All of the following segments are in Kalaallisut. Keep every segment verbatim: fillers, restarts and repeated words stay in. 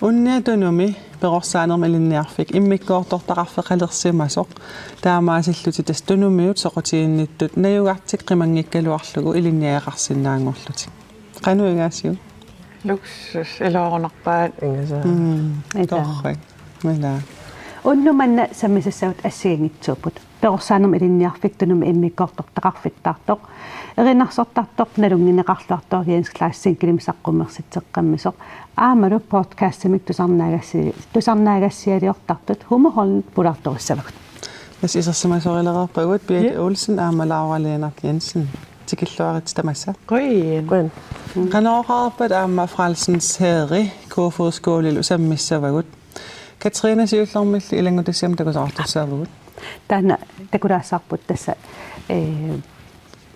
Unnia Tunumi perorsaanermi ilinniarfik immikkoortortaqarfeqalersimasoq, taamaasillutik tassa Tunumiut soqutiginnittut najugartik qimanngikkaluarlugu ilinniagaqarsinnaanngorlutik. Qanoq igaasiuk? Luksus iluarunarpaat. Ingasaa. Mm, Ita. Torrak. Mila. Unnuk manna sammisassavut assigiinngitsuupput. Perorsaanermi ilinniarfik Tunumi immikkoortortaqarfittaartoq. Erinarsortartoq nalunngineqarluartoq Jens Claus Singkilimik saqqummersitseqqammisoq. Aammalu podcastimik tusarnaagassi-, tusarnaagassialiortartut Humor Holden pulaartorissavagut. Tassa isersimasorilereerpagut Birthe Ja. Olsen aamma Laura Lennert Jensen. Tikilluaritsi tamassa. Qujan. Qujan. Qanoq oqarpat aamma Frelsens Herre, Kofoeds Skålilu sammissavagut. Katrine siullermilli ilanngutassiamut takusaqartussaavugut. Taanna takulaassavarput tassa, eh,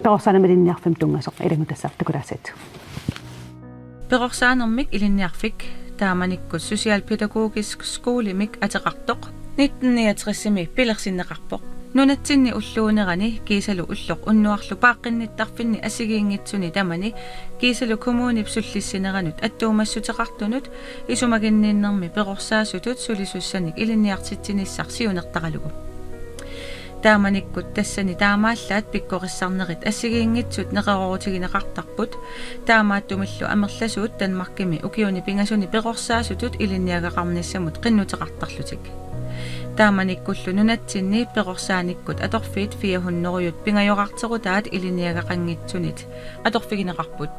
perorsaanermi ilinniarfimmut tunngasoq ilanngutassiaq takulaassaagut. Perorsaanermik ilinniarfik taamanikkut Socialpædagogisk Skolemik ateqartoq nitten niogtresimi pilersinneqarpoq. Nunatsinni ulluunerani kiisalu ulloq unnuarlu paaqqinnittarfinni assigiinngitsuni tamani kiisalu kommunip sullissineranut attuumassuteqartunut isumaginninnermi perorsaasutut sulisussanik ilinniartitsinissaq siunertaralugu. Taamanikkut tassani taamaallaat pikkorissarnerit assigiinngitsut neqeroorutigineqartarput, taamaattumillu amerlasuut Danmarkimi ukiuni pingasuni perorsaasutut ilinniagaqarnissamut qinnuteqartarlutik. Taamanikkullu nunatsinni perorsaanikkut atorfiit fire hundrede pingajorarterutaat ilinniagaqanngitsunit atorfigineqarput.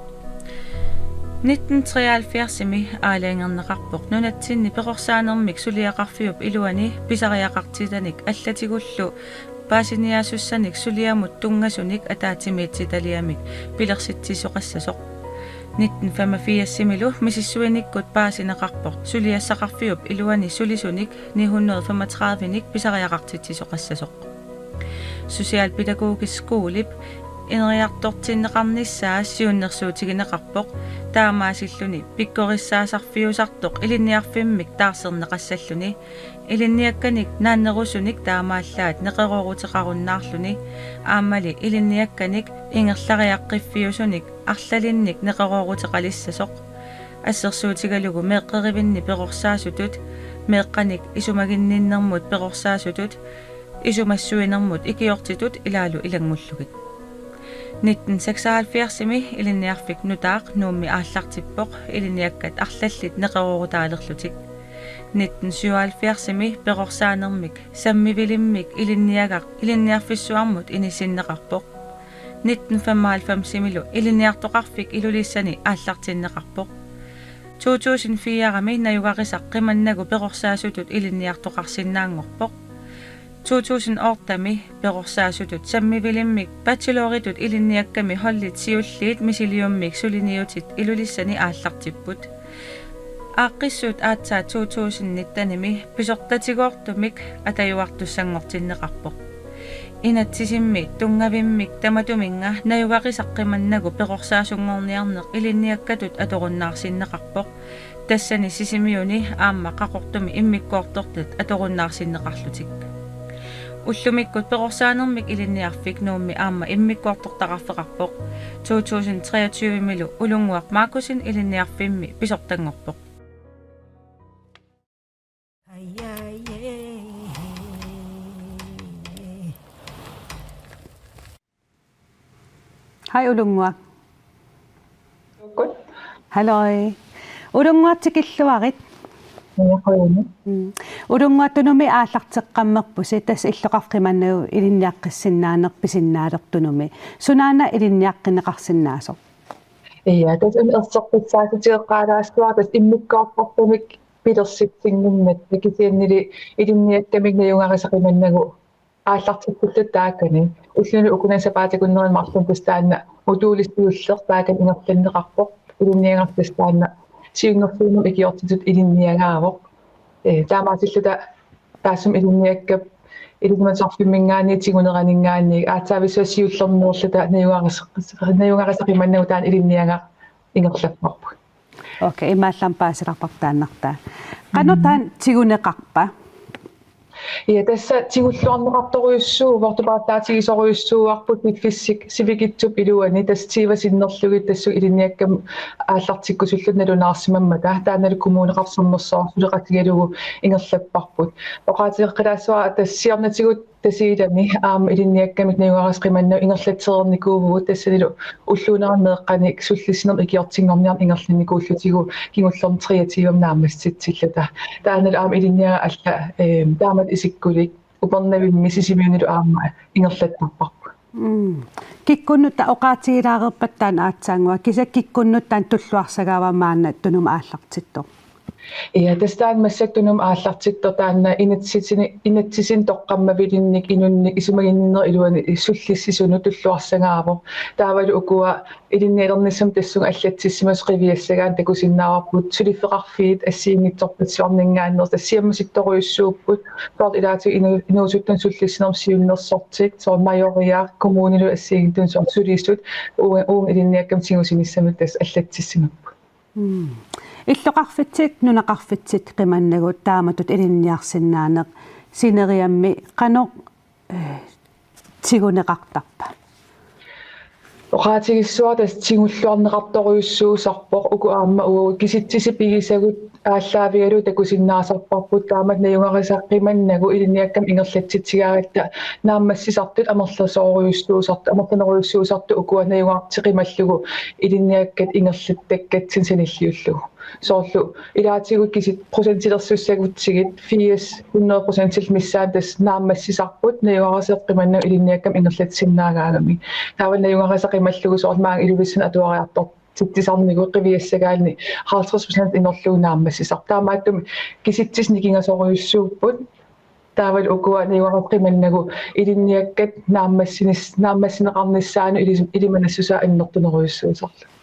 Nitten treoghalvfjerdsimi aalajangerneqarpoq nunatsinni perorsaanermik suliaqarfiup iluani pisariaqartitanik allatigullu paasiniaasussanik suliamut tunngasunik ataatsimiititaliamik pilersitsisoqassasoq. Nitten femogfirsimilu misissuinikkut paasineqarpoq suliassaqarfiup iluani sulisunik ni hundrede femogtredivenik pisariaqartitsisoqassasoq. Socialpædagogisk Skolep ineriartortinneqarnissaa siunnersuutigineqarpoq, taamaasilluni pikkorissaasarfiusartoq ilinniarfimmik taarserneqassalluni, ilinniakkanik naannerusunik taamaallaat neqerooruteqarunnaarluni, aammali ilinniakkanik ingerlariaqqiffiusunik arlalinnik neqerooruteqalissasoq. Assersuutigalugu meeqqerivinni perorsaasutut, meeqqanik isumaginninnermut perorsaasutut, isumassuinermut ikiortitut ilaalu ilanngullugit. Nitten seksoghalvfjerdsimi ilinniarfik nutaaq Nuummi aallartippoq ilinniakkat arlallit neqeroorutaalerlutik. Nitten syvoghalvfjerdsimi perorsaanermik sammivilimmik ilinniagaq ilinniarfissuarmut inissinneqarpoq. Nitten femoghalvfemsimilu ilinniartoqarfik Ilulissani aallartinneqarpoq. To tusind firemi najugarisaq qimannagu perorsaasutut ilinniartoqarsinnaanngorpoq. To tusind ottemi perorsaasutut sammivilimmik bacheloritut ilinniakkami holdit siulliit misiliummik suliniutit Ilulissani aallartipput. Aaqqissuit aatsaat to tusind nittenimi pisortatigoortumik atajuartussanngortinneqarpoq. Inatsisimmi tunngavimmik tamatuminnga najugarisaq qimannagu perorsaassunngorniarneq ilinniakkatut atorunnaarsinneqarpoq. Tassani Sisimiuni aamma Qaqortumi immikkoortortat atorunnaarsinneqarlutik. Ullumikkut perorsaanermik ilinniarfik Nuummi aamma immikkoortortaqarfeqarpoq. To tusind treogtyvemilu Ulunnguaq Markussen ilinniarfimmi pisortanngorpoq. Hej, Ulunnguaq. Hallo. Ulunnguaq, tikilluarit. Qujanaq. Mm. Ulunnguaq, Tunumi aallarteqqammerpusi, tassa illoqarfik qimannagu ilinniaqqissinnaaneq pisinnaalerpoq Tunumi. Sunaana ilinniaqqinneqarsinnaasoq? Ja, tassa una erseqqissaatigeqqaalaassuara tassa immikkoortortamik pilersitsinnginnatta, kisiannili ilinniakkamik najugarisaq qimannagu aallartippullutalu taakani. Ulluni ukunani sapaatip akunnerani marlunni tassa taanna moduuli siulleq taakani ingerlanneqarpoq. Ilinniagaq tassa taanna siunnersuinermut ikiortitut ilinniagaavoq. Ee, taamaasilluta taassuma ilinniakkap ilisimatusarfimminngaanniit tiguneraninngaanniit aatsaavissuaq siullermeerluta najugaris-, najugarisaq qimannagu taanna ilinniagaq ingerlapparput. Okay, imaallaat paasilerparput taannartaa. Qanoq taanna tiguneqarpa? Ja, tassa tigulluarneqartorujussuuvoq, tupaataatigisorujussuuarput piffissaq sivikitsup iluani, tassa tyve sinnerlugit tassunga ilinniakkamik aallartikkusulluta nalunaarsimammata, taannalu Kommuneqarfik Sermersuaq suleqatigalugu ingerlapparput. Oqaatigeqqilaassavara tassa siornatigut Tasiilami aamma ilinniakkamik najugaqarneq qimannagu ingerlatsereernikuuvugut, tassanilu ulluunerani meeqqanik sullissinermi ikiortinngorniarneq ingerlannikuullutigu kingullermi treogtyvemi naammassitsilluta. Taannalu aamma ilinniagaq alla, eem, taamatut isikkulik Upernavimmi Sisimiunilu aamma ingerlattarparput. Mm. Kikkunnut ta-, oqaatigilaareerpat taanna aatsaannguaq, kisianni kikkunnut taanna tulluarsagaava maanna Tunumut aallartittoq? Ja, tassa taanna massakkut Tunumut aallartittoq taanna inatsisini-, inatsisini toqqammavilinnik inunnik isumaginninnerup iluani sullissisunut tulluarsagaavoq. Taavalu ukua ilinnialernissamut tassunga allatsissimasut qiviassagaanni takusinnaavarput suliffeqarfiit assigiinngitsorpassuarninngaanneersut tassa siammasittorujussuupput. Soorlu ilaatigut inu-, inuusuttunut sullissinermut siunnersortik, soorlu Majoriaq, kommunillu assigiinngitsunut soorlu sulisut, uu-, uunga ilinniakkamik tigusinissamik tassa allatsissimapput. Mm. Illoqarfitsik, nunaqarfitsik qimannagu taamatut ilinniarsinnaaneq sineriammi qanoq, eh, tiguneqartarpa? Oqaatigissavara tassa tigulluarneqartorujussuusarpoq, uku aamma uagut kisitsisit pigisagut aallaavigalugu takusinnaasarparput, taamatut najugarisat qimannagu ilinniakkamik ingerlatsitsigaangatta naammassisartut amerlasoorujussuusartut, amerlanerujussuusartut ukua najugaqartik qimallugu ilinniakkat ingerlattakkatsinnik sanilliullugu. Soorlu ilaatigut kisit procentilersussagutsigit firs hundrede procentillu missaanni tassa naammassisarput najugarisat qimannagu ilinniakkamik ingerlatsisinnaagaangamik. Taava najugarisat qimallugu soorlu maanga Ilulissani atuariartor- titsisarnigut qiviassagaanni halvtreds procent inorlugu naammassisarput. Taamaattumik kisitsisit nikingasorujussuupput. Taavalu ukua najugarisat qimannagu ilinniakkat naammassinis-, naammassineqarnissaannut ili-, ilimanassusaa annertunerujussuusarluni.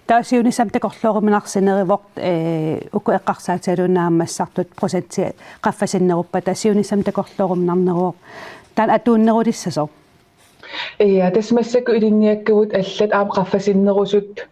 Taava siunissami takorlooruminarsinerivoq, eh, uku eqqarsaatigalugit naammassisartut procentit qaffasinneruppata, siunissami takorlooruminarneruvoq. Taanna atuunnerulissasoq. Ja, tassa massakkut ilinniakkavut allat aamma qaffasinnerusut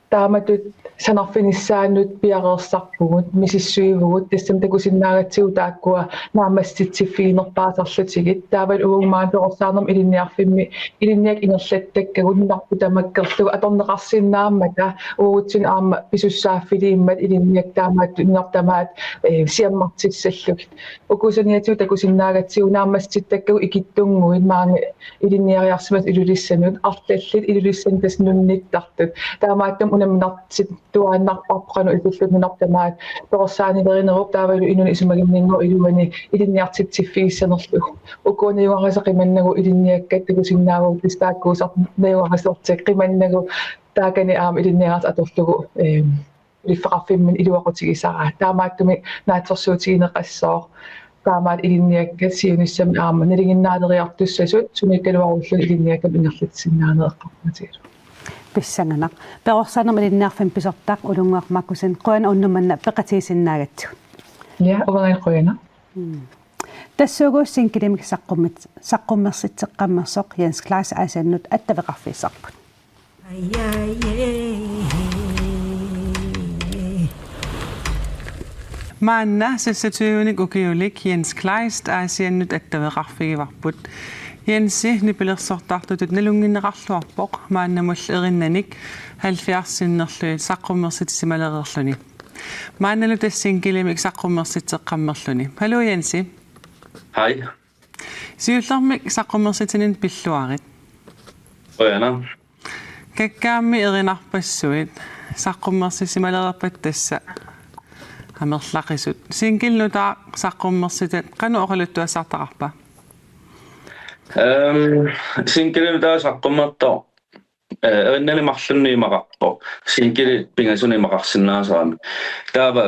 taamatut sanarfinissaannut piareersarpugut, misissuivugut, tassami takusinnaagatsigu taakkua naammassitsiffiginerpaasarlutigit. Taavalu uagut maani perorsaarnermut ilinniarfimmi ilinniakkat ingerlattakkagut nunarput tamakkerlugu atorneqarsinnaammata uagutsinnut aamma pisussaaffiliimmat ilinniakkat taamaattut nunarput tamaat, eh, siammartissallugit. Uku saniatigut takusinnaagatsigu naammassittakkagut ikittunnguit maanga ilinniariarsimasut Ilulissanut, arlallit Ilulissani tassa nunnittartut. Taamaattumik unamminartittuaannarparput qanoq ililluta nunarput tamaat perorsaanilerinerup taavalu inunnik isumaginninnerup iluani ilinniartitsiffigissanerlugu. Uku najugarisat qimannagu ilinniakkat takusinnaavagut tassa taakkuusartut najugarisartik qimannagu taakani aamma ilinniagaq atorlugu, eem, suliffeqarfimminni iluaqutigisaraa. Taamaattumik naatsorsuutigineqassooq. Taamaat ilinniakkat siunissami aamma nalinginnaaleriartussasut sumiikkaluarulluni ilinniakkamik ingerlatsisinnaaneq eqqarsaatigalugu. Pissanganaq. Perorsaarnermut ilinniarfimmi pisortaq Ulunnguaq Markussen, qujanaq unnuk manna peqatigisinnaagatsigut. Ja, uangalu qujanaq. Mm. Tassuugu singkilimik saqqummit-, saqqummernitseqqammersoq Jens Kleist Aasiannut attaveqarfigisarput. Maanna seksogtyvenik ukiulik Jens Kleist Aasiannut attaveqarfigivarput. Jensi nipilersortartutut nalunngineqarluarpoq maannamullu erinnanik halvfjerds sinnerlugit saqqummersitsimalereerluni. Maannalu tassa singkilimik saqqummersitseqqammerluni. Haluu Jensi. Hej. Siullermik saqqummersitsininnut pilluarit. Qujanaq. Kakkaammi erinarpassuit saqqummersitsimalereerpat tassa amerlaqisut. Singlit nutaaq saqqummersitat qanoq oqaluttuassartaqarpa? Ehm, singlit nutaaq saqqummertoq, eh, erinnani marlunni imaqarpoq. Singlit pingasuni imaqarsinnaasarami. Taava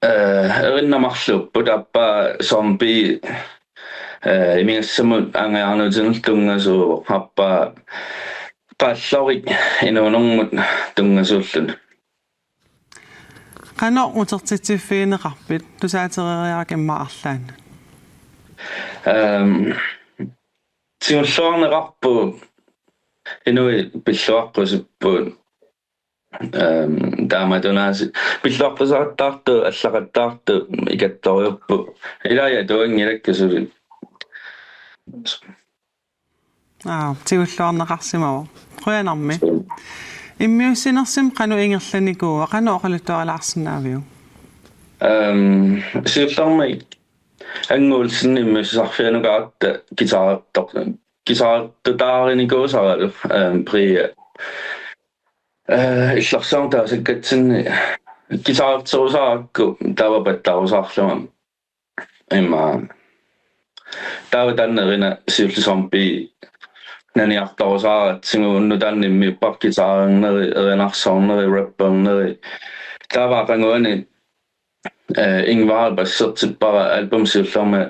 eh, erinnat marluupput, aappaa zombie, eh, imigassamut angajarnutinut tunngasuuvoq, aappaa qallorik inuunermut tunngasuulluni. Qanoq utertitsiffigineqarpit tusaatereeriarakku immaqa arlaannut? Ehm, Tigulluarneqarpugut, inuit pilluaqqusipput, Ehm, taamatunaasiit pilluaqqusaartartut, allaqattaartut ikattorujuupput. Ilaa atuanngilakka suli. Aa, tigulluarneqarsimavoq. Qujanarmi. Immiussinersumik qanoq ingerlanikuua, qanoq oqaluttuarilaarsinnaaviuk? Ehm, siullermik Anguulsinni immiussisarfianukaratta guitarertoq-, guitarertutaarinikuusaralu, ehm, Bria. Eh, illersuarmi taasakkatsinni guitarerterusaarakku taava pattarusaarlunga. Immaqa. Taava taanna Erina siulleq zombie naniartorusaaratsigooq, unnuk taanna immiuppara guitarerneri, erinarsorneri, rapperneri. Taava aqaguani, eh, Ingvarip bassertippara, albumip siullermi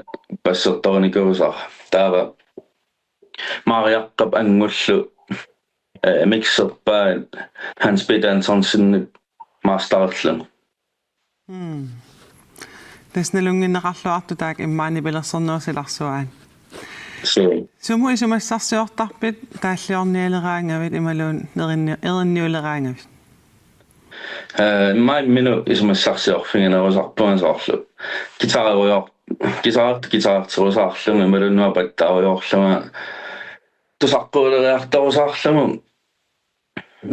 bassertorinikuusara. Taava Maariaqqap Angullu, eh, mixerpaat Hans Peter Antonsenip mastererluni. Mm. Tassa nalunnginneqarluartoq taakku immaqa nipilersornerup silarsuaani. Suu. Sumut isumassarsiortarpit taalliornialeraangavit imaluunniit erinni-, erinniuleraangavit? Eh, immaqa imminut isumassarsiorfiginerusarpunga soorlu. Guitarerujoor-, guitarertoq guitarerterusaarlunga imaluunniit pattarujoorlunga tusaqquuleriartorusaarlugu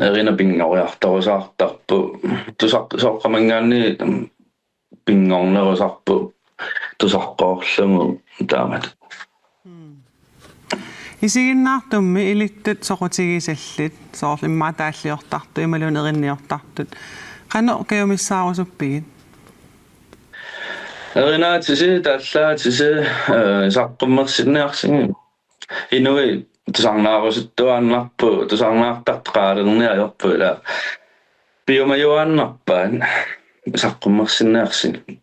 Erina pinngoriartorusaartarpoq. Tusaq-, soorlu qamanngaanniit pinngornerusarpoq tusaqqoorlugu taamatut. Mm. Isiginnaartummi ilittut soqutigisallit, soorlu immaqa taalliortartut, imaluunniit erinniortartut. Qanoq kajumissaarusuppiuk? Erinaatisi, taallaatisi, eh, saqqummersinniarsigit. Inuit tusarnaarusuttuaannarput, tusarnaartartut qaalerniarput, ilaa. Piumajuaannarpaat saqqummersinniarsigit.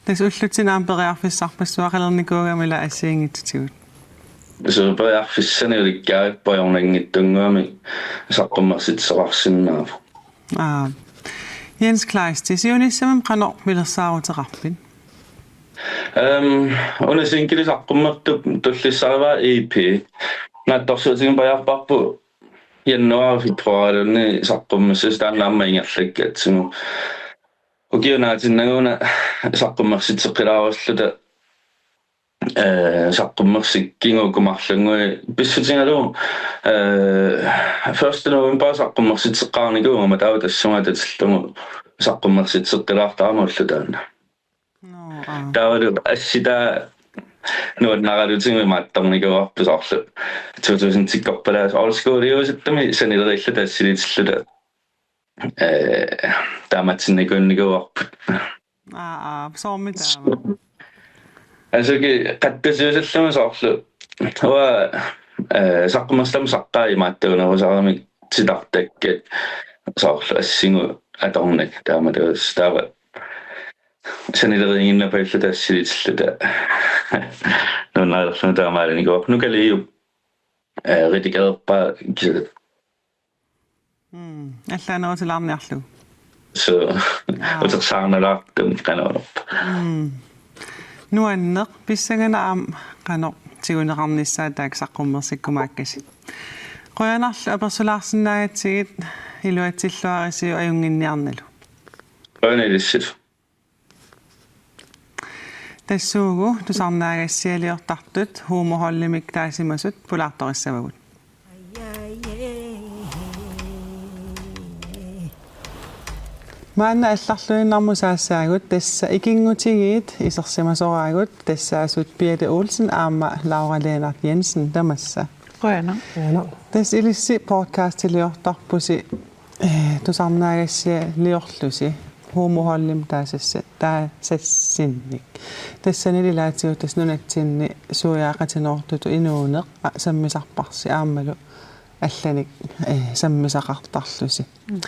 Tassa ullutsinnut aamma periarfissarpassuaqalernikuugami ilaa assigiinngitsutigut. Suu, periarfissanik ulikkaarippoq ajornanngitsunnguamik saqqummersitsisoqarsinnaavoq. Aa. Jens Kleist, siunissamut qanoq pilersaaruteqarpit? Ehm, una singli saqqummertup tullissarivara E P. Naatsorsuutigineq periarparput januar februariluni saqqummersis taanna aamma ingerlakkatsigu. Ukiup naatinnagu una saqqummersitseqqilaarulluta, eh, saqqummersikkigut uku marlunnguit pissutigalugu, eh, første november saqqummersitseqqaarnikuugama taava tassunga atatillugu saqqummersitseqqilaartarama ulloq taanna. Nå, aa. Taavalu assitaa nuannaralutigu imaattornikuuarput soorlu to tusind-ikkorpalaarluta old schooliusuttumik sanileriilluta assilitilluta, eh, taamatsinnikuunnikuuarput. Aa, aa, soormi taava? Asuki qattasiusallunga soorlu. Uanga, eh, saqqummersitama saqqaat imaattuunerusaramik titartakkat soorlu assigut atornak taama tavas taava sanileriiginnapalluta assilitilluta. Nuannarilerlunga taamaalinikuuarput. Nuka Liup, eh, redigererpaa kisianni. Mm, allaanerutilaarniarlugu. Suu. Aa. Utersaarnalaartumik qanoq olerpa. Mm. Nuanneq, pissanganaq aamma qanoq tiguneqarnissaa taakku saqqummersikkumaakkasi. Qujanarlu apersulaarsinnaagatsigit, iluatsilluarisiuk ajunnginniarnalu. Qujanaq ilissilu. Tassuugu tusarnaagassialiortartut Homoholdimik taasimasut pulaartorissavagut. Maanna allarluinnarmut saassaagut, tassa ikinngutigiit isersimasoraagut, tassaasut Birthe Olsen aamma Laura Lennert Jensen, tamassa. Qujanaq. Qujanaq. Tassa ilissi podcastiliortarpusi, eh, tusarnaagassialiorlusi Homoholdimik taasassa-, taasassinnik. Tassanilu ilaatigut tassa nunatsinni suiaaqatinoortutut inuuneq, a, sammisarparsi aammalu allanik, eh, sammisaqartarlusi. Mm.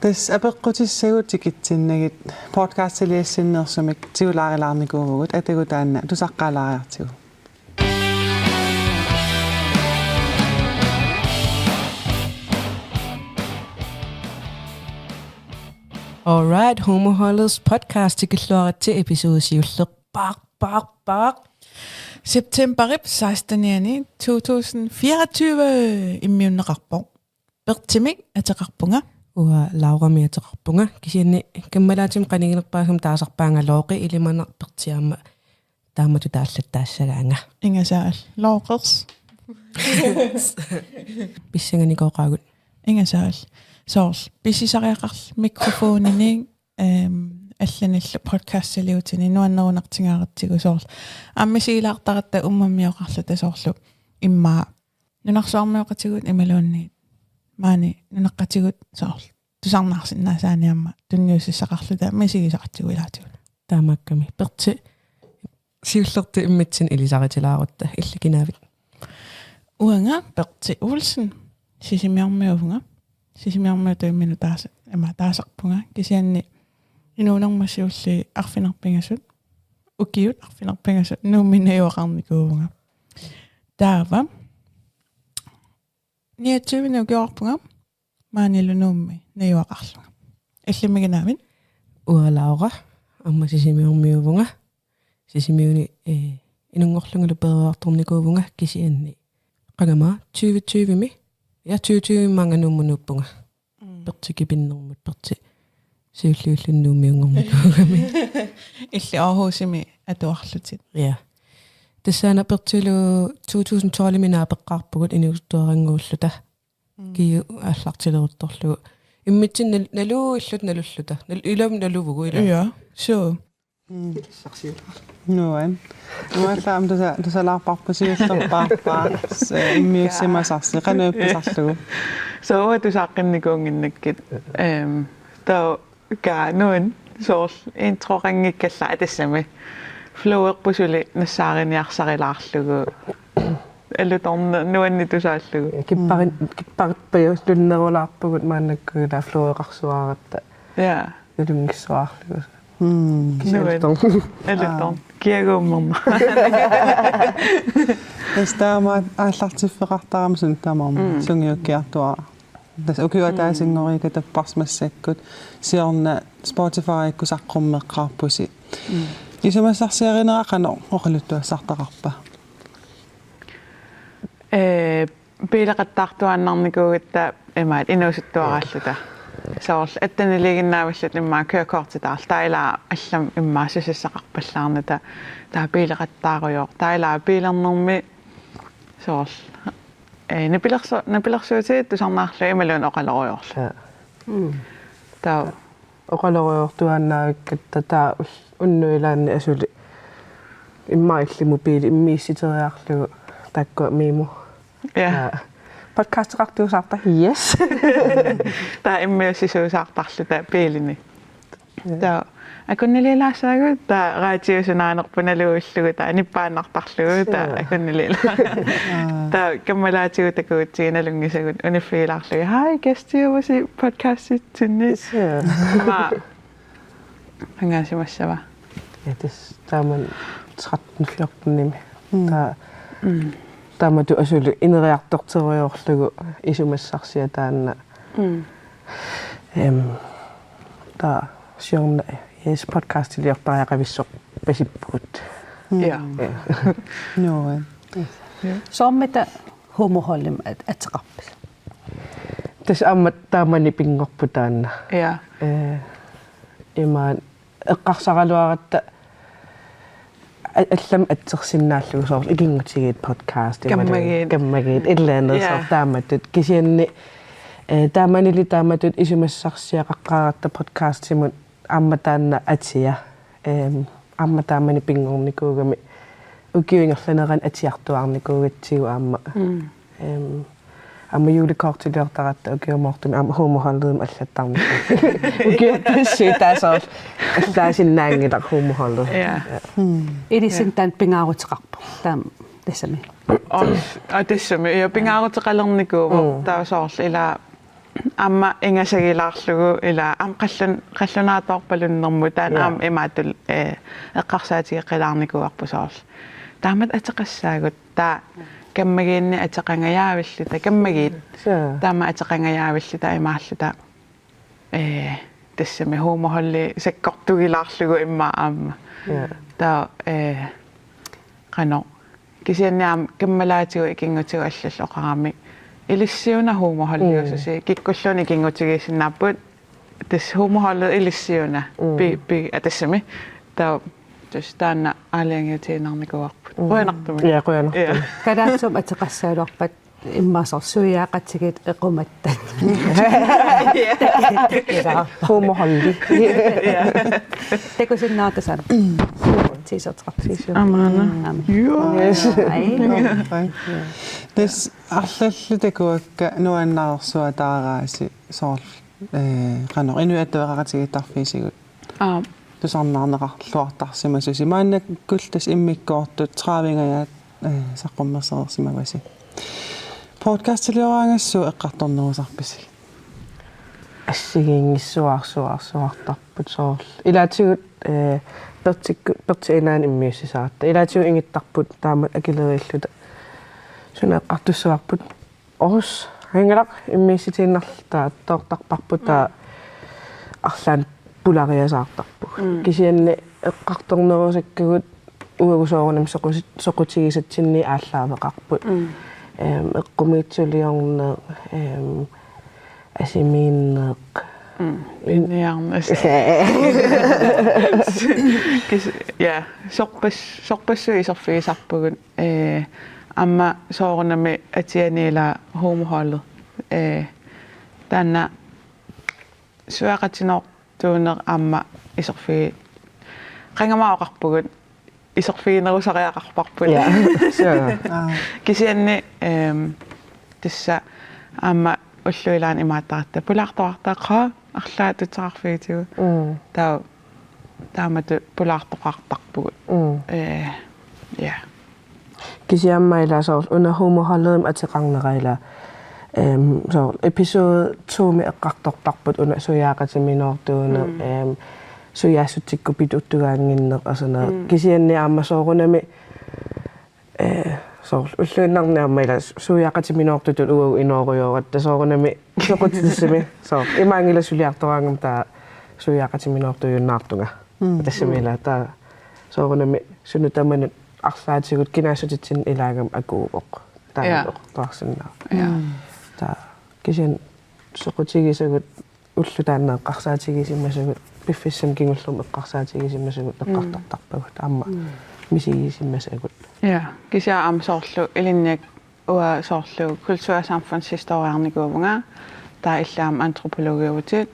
Tassa apeqqutissagut tikitsinnagit podcastiliassinneersumik tigulaarilaarnikuuvugut, atagu taanna tusaqqaalaariartigu. All right, Homoholders podcast tikilluaritsi episode siulleq paaq, paaq, paaq. Septemberip sekstenianni to tusind fireogtyve immiunneqarpoq. Bertimik ateqarpunga. Uanga Lauramik ateqarpunga. Kisianni kammalaatima qaniginerpaasumik taasarpaanga Looqi, ilimanarpoq Berti aamma taamatut taallattaassagaanga. Ingasaal. Looqers. Pissanganikooqaagut. Ingasaal. Soorlu pisisariaqarluta mikrofonini, ehm, allanillu podcastiliutini nuannerunartigaaratsigu soorlu. Aamma misigilaartaratta uummammioqarluta soorlu immaqa nunarsuarmioqatigut imaluunniit maani nunaqqatigut soorlu tusarnaarsinnaasaanni aamma tunniussissaqarluta misigisaqartigut ilaatigut. Taamaakkami. Berti, siullertut immitsinnut ilisaritilaarutta, illit kinaavit? Uanga Berti Olsen, Sisimiormiuvunga. Sisimiormiutut imminut taasa-, ima taasarpunga. Kisianni inuunerma siulliit arfineq-pingasut, ukiut arfineq-pingasut Nuummi najugaqarnikuuvunga. Taava niogtyvenik ukioqarpunga maanilu Nuummi najugaqarlunga. Illimmi kinaavit? Uanga Laura, aamma Sisimiormiuvunga. Sisimiuni, eh, inunngorlungalu peroriartornikuuvunga kisianni. Qanga aamma tyve tyvemi. Ja, tyve tyvemi maanga Nuummut nuuppunga. Mm. Berti kipinnermut, Berti siulliulluni Nuummiunngornikuugami. Illit Aarhusimi atuarlutit. Ja. Tassaana Bertilu to tusind tolvimi naapeqqaarpugut inuusuttuarannguulluta. Mm. Kiu aallartileruttorlugu. Immitsinnut nal-, naluilluta nalulluta. Nal-, ilami naluvugut ilaa. Ja, suu. Mm. Nuan. Nuallaam tusa-, tusalaarparput siullerpaarpaa. Se-, immiussimasarsi, qanoq ippisarlugu. Soorlu tusaaqqinnikuunnginnakkit. Ehm, taava Kaa, nuan, soorlu introqanngikkallarpoq tassami. Flowerput suli nassaariniarsarilaarlugu. Alutorn-, nuannitusaallugu. Kipparit-, kipparitpajusnunnerulaarpugut maannakkut ilaa floweqarsuaratta. Ja. Nalunngissuarlugu. Mm. Nuan. Alutorn. Alutorn. Aa. Kiaguummerma. Tassa taama aallartiffeqartarami suna tamarmi. Mm. Sungiukkiartuaarami. Tassa ukiup ataasinngoriikka tapparsi massakkut siorna Spotifykkut saqqummeqqaarpusi. Mm. Isumassarsiarinera qanoq oqaluttuassartaqarpa? Ee, biileqattaartuaannarnikuugatta imaat inuusuttuaraalluta. Soorlu atteniliiginnaavilluta immaqa kørekortitaarluta, taava ilaa allamik immaqa susassaqarpallaarnata, taava biileqattaarujoor, taava ilaa biilernermi soorlu ee, nipilersu-, nipilersuutit tusarnaarlugit imaluunniit oqalorujoorlugit. Ja. Mm. Taava. Oqalorujoortuaannaavikkatta taava ul-, unnuk ilaanni asuli immaqa illit mobiili immiussiteriarlugu taakkua Mimo. Ja. Ja. Podcasteqartuusaarta, yes. Taava immiussisuusaartarluta biilini. Ja. Taava akunniliilaassaagut, taava radiup sunaanerput naluullugu, taava nippaannartarlugu, taava. Sure. Akunniliilaagut. Aa. Taava kammalaatigut takugutsigu nalunngisagut uniffigilaarlugit: "Hej, gæsteøverse podcastitsinni." Sure. Aamma angaasimassava. Ja, tassa taamani tretten fjortenimi. Mm. Taava, mm, taamatut asuli ineriartorterujoorlugu isumassarsiaq taanna. Mm. Em, taava siorna, yes, podcastiliortariaqavissorpasippugut. Mm. Ja. Ja. Nuan. Ja. Soormita Hoomoholdimik at-, ateqarpisi? Tassa aamma taamani pinngorpoq taanna. Ja. Ee, imaat eqqarsaraluaratta a-, allamik atsersinnaallugu soorlu ikinngutigiit podcast, imaluunniit kammagiit. Kammagiit, et eller andet. Ja. Soorlu taamatut. Kisianni, eh, taamanili taamatut isumassarsiaqaqqaaratta podcastimut aamma taanna atia. Em, aamma taamani pinngornikuugami ukiup ingerlanerani atiartuaarnikuugatsigu aamma. Mm. Em, aamma julekortiliortaratta ukiumoortumik aamma Hoomoholdimik allattarnikuugatsigu. Ukiorpassuit taava soorlu allaasinnaanngilaq Hoomoholdi. Ja. Ja. Mm. Ilissinnut taanna pingaaruteqarpoq. Taama tassami. Aa, tassami. Ja, pingaaruteqalernikuuvoq. Mm. Taava soorlu ilaa aamma ingasagilaarlugu ilaa aamma qallun-, qallunaatoorpalunnermut taanna. Ja. Aamma imaattoq, eh, eqqarsaatigeqqilaarnikuuarput soorlu. Taamatut ateqassaagut, taava kammagiinni ateqangajaavilluta, kammagiit. Sure. Taama ateqangajaavilluta imaalluta. Eh, tassami Hoomoholdi sakkortugilaarlugu immaqa aamma. Ja. Taava, eh, qanoq. Kisianni aamma kammalaatigut ikinngutigut allallu oqarami, ilissiuna homoholdiususi, mm, kikkulluunniit ikinngutigiissinnaapput, tassa homoholdet ilissiuna, mm, pi-, pi-, atassami. Taava tassa taanna aalajangiutiinnarnikuuarput. Mm. Qujanartumik. Ja, qujanartumik. Ja. Kalaallisut ateqassagaluarpat immaqa soorlu suiaaqatigiit equmattat. Ja. Homoholdi. Ja. Takusinnaavat tassani. Tiiserteqartut. Aamma. Mm. Aamma. Yes. Ai. Tassa arlallit takuakka nuannaarsuataaraasi soorlu, eh, qanoq inuit atuaqaqatigiittarfiisigut. Aap. Tusarnaarneqarluartarsimasusi. Maannakkullu tassa immikkoortut tredivingajaat, eh, saqqummersereersimavasi. Podcastilioraangassooq eqqartornerusarpisi? Assigiinngissuarsuarsuartarput soorlu. Ilaatigut, eh, Pertikku-, Perti Enaani immiussisaaratta. Ilaatigut ingittarput taamatut akileriilluta. Suna eqqartussavarput? Os, angalaq immiussitiinnarluta toortarparput taava arlaannik pulariasaartarpugut. Mm. Kisianni eqqartornerusakkagut uagut soorunami soqus-, soqutigisatsinniit aallaaveqarput. Mm. Ehm, eqqumiitsuliorneq, ehm, asimiinneq. Mm. Inearnes. Kis-, ja, sorpas-, sorpassuit iserfigisarpagut. Eh, aamma soorunami atiani ila homoholdet. Eh, taanna suiaqatinoortuuneq aamma iserfigi-, qangami oqarpugut, iserfiginerusariaqarparput. Ja. Sure. Aa. Kisianni, ehm, tassa aamma ullut ilaanni imaattaratta pulaartoqartarpoq arlaat tutsaqarfigitigut. Mm. Taava taamatut pulaartoqartarpugut. Mm. Eh, ja. Kisianni aamma ila soorlu una homoholderimik ateqarnera ila, ehm, soorlu episode to-mi eqqartorparput una suiaaqatiminoortuuneq, mm, ehm, suiaassutsikkut pituttugaannginneq asana. Mm. Kisianni aamma soorunami, eh, soorlu ulluinnarni aamma ila su-, suiaaqatiminoortutut uagut inoorujooratta soorunami soqutissami. Soorlu imaanngilaq suliartoraangama taava suiaaqatiminoortujunnaartunga. Mm. Tassami ila taava soorunami suna tamanut arlaatigut kinaassutitsinni ilaagama akuuvoq. Taanna, ja, oqartuarsinnaavoq. Ja. Mm. Taava kisianni soqutigisagut ulloq taanna eqqarsaatigisimasagut, piffissami kingullermi eqqarsaatigisimasagut, mm, eqqartortarpagut aamma, mm, misigisimasagut. Ja, kisianni aamma soorlu ilinniakkat uanga soorlu kultur- ja samfundshistoriarnikuuvunga, taava illit aamma antropologiuvutit,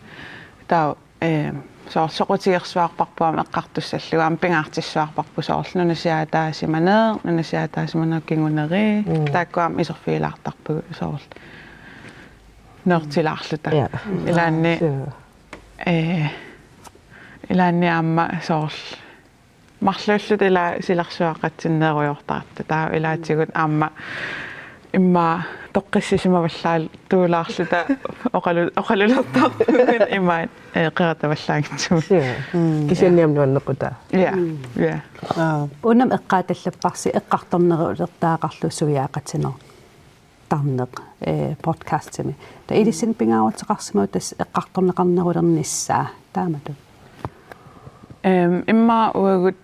taava, eh, soorlu soqutigersuarparput aamma eqqartussallugu, aamma pingaartissuarparput soorlu nunasiaataasimaneq, nunasiaataasimanerup kinguneri, mm, taakku aamma iserfigilaartarpagut soorlu nørdilaarluta. Ja. Ilaanni, sure, eh, ilaanni aamma soorlu marluulluta ila silarsuaqqatsinneerujoortaratta. Taava ilaatigut aamma immaqa toqqissisimavallaartulaarluta oqalu-, oqalulertarpugut imaat, eh, qeratavallaanngitsumik. Sure. Mm. Kisianni aamma nuannequtaa. Ja. Mm. Ja. Aa. Unami eqqaatallapparsi eqqartornerulertariaqarlugu suiaaqatinoor- tarneq, eh, podcastimi. Taava ilissinnut pingaaruteqarsimavoq tassa eqqartorneqarnerulernissaa taamatut. Ehm, immaqa uagut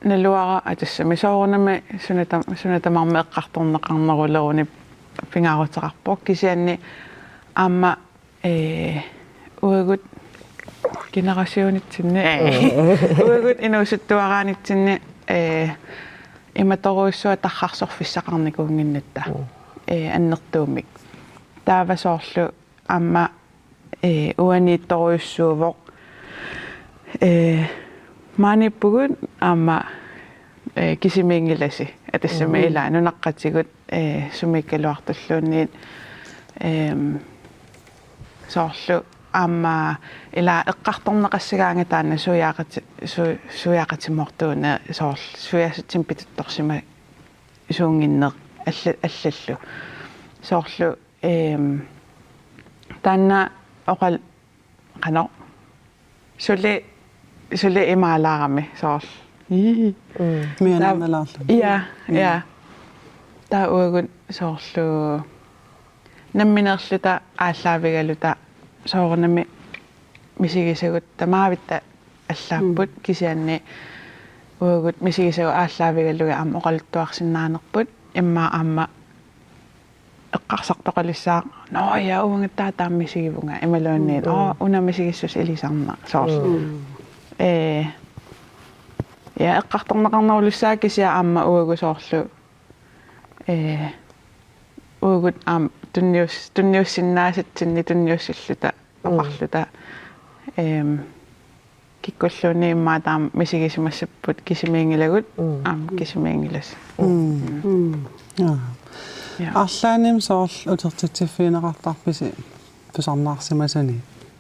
naluara atassami soorunami suna tam-, suna tamarmi eqqartorneqarneruleruni pingaaruteqarpoq kisianni aamma, eh, uagut generationitsinni, eh, mm, uagut inuusuttuaraanitsinni, eh, imatorujussuaq tarrarsorfissaqarnikuunnginnatta, mm, eh, annertuumik. Taava soorlu aamma, eh, uaniittorujussuuvoq, eh, maaniippugut aamma, eh, kisimiinngilasi atassami, mm, ila nunaqqatigut, eh, sumiikkaluartulluunniit, ehm, soorlu aamma ila eqqartorneqassagaangat taanna suiaaqati-, su-, suiaaqatimoortuuneq soorlu suiaassutsimik pituttorsimasuunnginneq alla-, allallu. Soorlu, ehm, taanna oqal-, qanoq. Suli, suli imaalaarami soorlu. Ii. Mm. Mianarnalaarluni. Ja, mm, ja. Taava uagut soorlu nammineerluta aallaavigaluta soorunami misigisagut tamaavitta allaapput, mm, kisianni uagut misigisagut aallaavigalugit aamma oqaluttuarsinnaanerput immaqa aamma eqqarsartoqalissaaq, nå ja, uangattaaq taama misigivunga, imaluunniit, mm, oo, una misigissuseq ilisarnaq, soorlu. Mm. Ee, ja, eqqartorneqarnerulissaaq kisianni aamma uagut soorlu, ee, uagut aamma tunnius-, tunniussinnaasatsinnik tunniussilluta, mm, oqarluta, eem, kikkulluunniit immaqa taama misigisimassapput kisimiinngilagut, mm, aamma kisimiinngilassi. Mm. Mm. Jaa. Ja. Arlaannik soorlu utertitsiffigineqartarpisi tusarnaarsimasuni?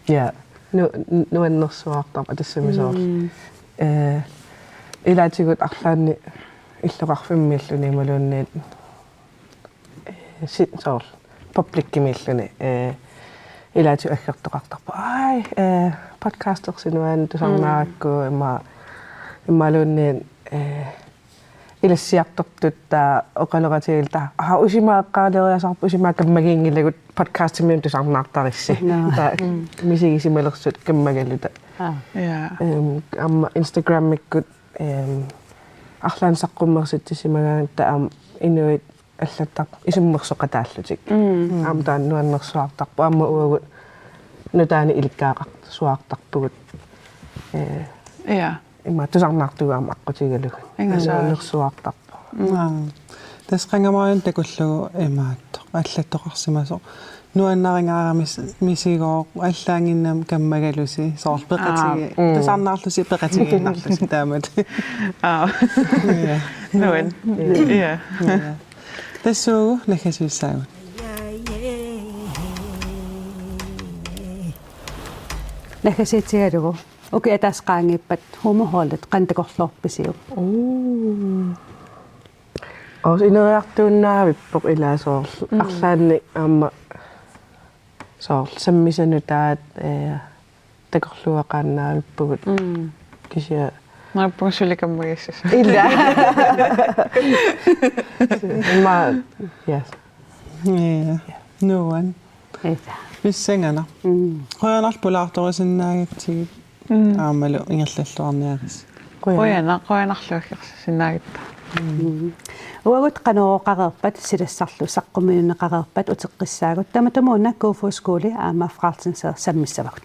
Ja. Nu-, nu-, nuannersuartarpoq tassami soorlu. Mm. Eh, ilaatigut arlaannik illoqarfimmiilluni imaluunniit, eh, si-, soorlu publikkimiilluni, eh, ilaatigut aggertoqartarpoq. Ai, eh, podcastersi nuann tusarnaarakku, mm, imma-, imaluunniit, eh, ilassiartortut taava oqaloqatigiilluta. Aa, usimaaq eqqaaleriasaarpoq, usimaaq kammaginngilagut podcastimik tusarnaartarissi. Naa. Taava, mm, misigisimalersut kammagaluta. Aa. Ja. Ehm, aamma Instagramikkut, ehm, arlaannik saqqummersitsisimagaangatta aamma inuit allattarput isummersoqataallutik. Mm. Aamma taanna nuannersuartarpoq. Aamma uagut nutaanik ilikkagaqarsuartarpugut. Eh, ja. Ima tusarnaartugut aamma aqqutigalugu. Ingasaat. Nuannersuartarpoq. Mm. Aa. Tassa qangamaarin takullugu imaattoq allattoqarsimasoq. Nuannarigaara mis-, misigooq allaannginnami kammagalusi, soorlu peqatigi-, aa, mm, tusarnaarlusi peqatigiinnarlusi taamatut. Aa. Ja. Nuann. Ja. Ja. Tassuugu naggasiissaagut. Naggasiitsigalugu. Ukiut ataaseq qaangiuppat Humorholdet qanoq takorloorpisiuk? Uu. Oos ineriartuinnaavippoq ilaa soorlu. Mm. Arlaannik aamma soorlu sammisanik taava, eh, takorluugaqaannaavippugut. Mm. Kisianni. Naappunga suli kammagiissuseq. Ilaa. Ima, yes. Ja. Nuann. Ila. Pissanganaq. Mm. Qujanarlu pulaartorisinnaagatsigit. Mm. Aammalu ingerlalluarniaritsi. Qujanaq. Qujanaq, qujanarlu aggersisinnaagatsigit. Mm. Uagut Qanorooqareerpat silassarlu saqqummiunneqareerpat uteqqissaagut. Tamatumuuna Kofoeds Skole aamma Frelsens Herre sammissavagut.